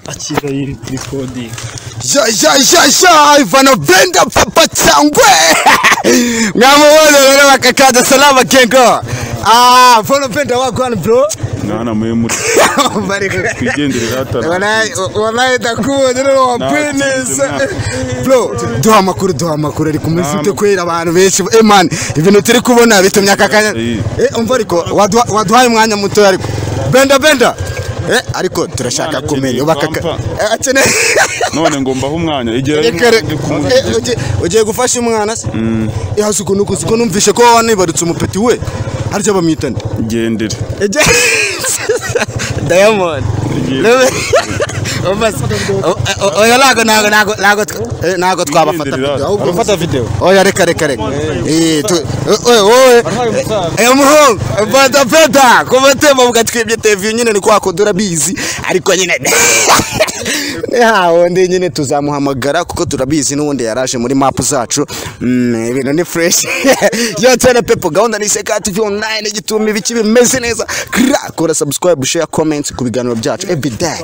Akira yiri recording. Ya ya ya ya, Ivano Benda Papa Cyangwe. Mwamubona rero bakakada salama kengo. Ah, Ivano Benda wagwan bro. Mwana muye muri. Twigendere hatara. Wallahi wallahi ndakubona rero wapeneza. Bro, duha amakuru ari kumeze ute kwera abantu benshi. Eh man, ibintu turi kubona bitumye akakanya. Eh umva ariko waduhaye umwanya muto ariko. Benda Benda. Eh ariko turashaka kumenya ubakaka akeneye none ngomba aho umwanya igera ugiye gufasha umwana se eh hasuko nuko siko numvishe ko wanibarutse umupeti we harya bamwita nde gendere Diamond oya nago nago nago nago nago twabafata video ahubwo gufata video oya reka eh oye eh umuhungu bada bada kubatema mugatwibye TV nyine ni kwa kodura bizi ariko nyine hawo ndi nyine tuzamuhamagara kuko turabizi n'ubundi yaraje muri map zacu. Ibintu ni fresh yo tena pepo gahunda ni Seka TV online igituma ibiki bimeze neza. Kora subscribe, share, comment ku biganiro byacu every day.